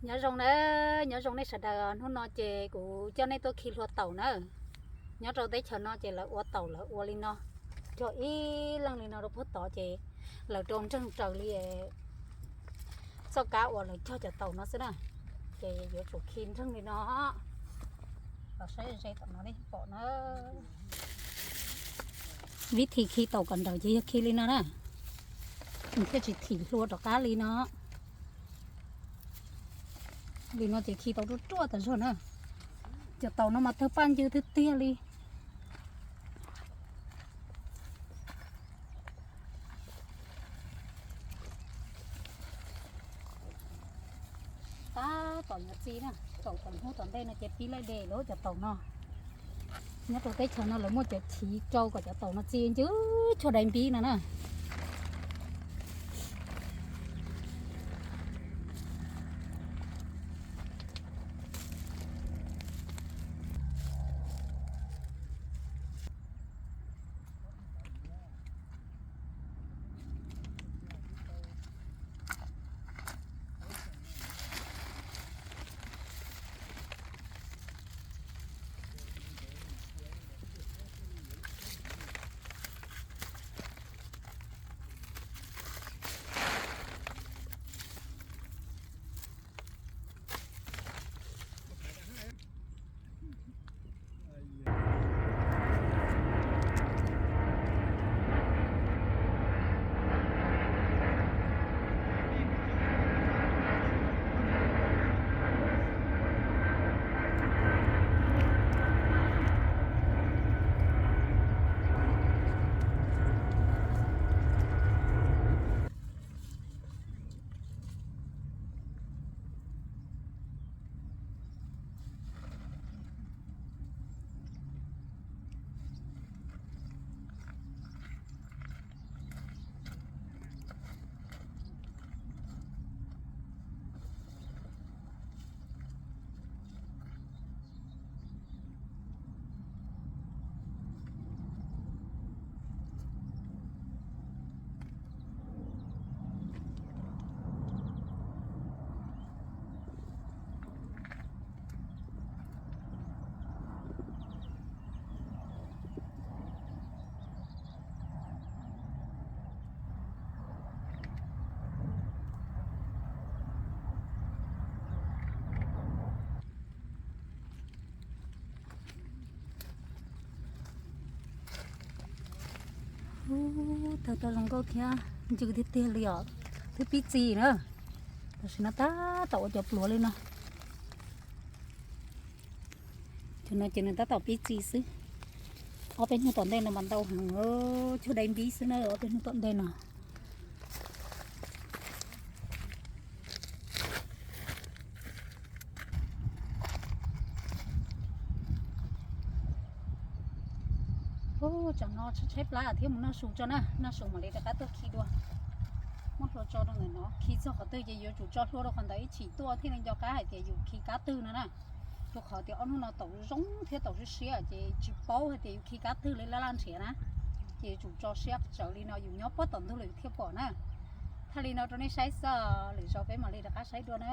Nyob zoo na, nyob zoo nej sawv daws, hnub no ces kuv coj nej tuaj khi hlua taum na. Nyob rau teb chaws no ces lawv ua taum lawv ua li no, cog ib leeg li no rau puag tod ces lawv rau nreeg raws li txoj kab uas lawv cog cov taum no xwb na. Ces yuav tsum khi nreeg li no. Los saib ze tom no nej pom na. Vib thi khi taum kom nrawm ces yog khi li no na, nws thiaj tsis thim hlua rov qab li no. Li no ces khi tau ruaj ruaj tas zog na. Cov taum no mas tawg paj ncw tiag tiag li. Tab tom yuav txi na, kaum tawm hnub tom ntej no ces pib laij de lawm cov taum no. Nyob rau teb chaws no lawv muaj cov chiv rau kom cov taum no txi ncw cuag dai npib no na. Ub, tawg tau zoo nkauj thiab ncw tiag tiag li os. Twb pib txi na, tam sim no tab tom ua cov pluav li no. Cov no ces nws tab tom pib txi xwb. Ob peb hnub tom ntej no mas ntau heev, cuag dai npib xwb na, ob peb hnub tom ntej no. Ub, tsam no tshaib plab thiab, mus noj su tso na, noj su mam li rov qab tuaj khi dua. Muab hlua tso rau ntawm no, khi txog qhov twg ces yuav tsum tso hlua rau qhov ntawd ib chim tuaj thiaj li nco qab hais tias yus khi kab twg no na. Rau qhov tias ob hnub no taum zoo thiab taum siab siab ces tsis paub hais tias yus khi kab twg li laj laj nrhiav na. Ces yuav tsum tso siab tsawv li no, yus nyob puag tom ntug lawm yus thiaj pom na. Thaij li no rau nej saib xwb, lwm zaus peb mam li rov qab saib dua na.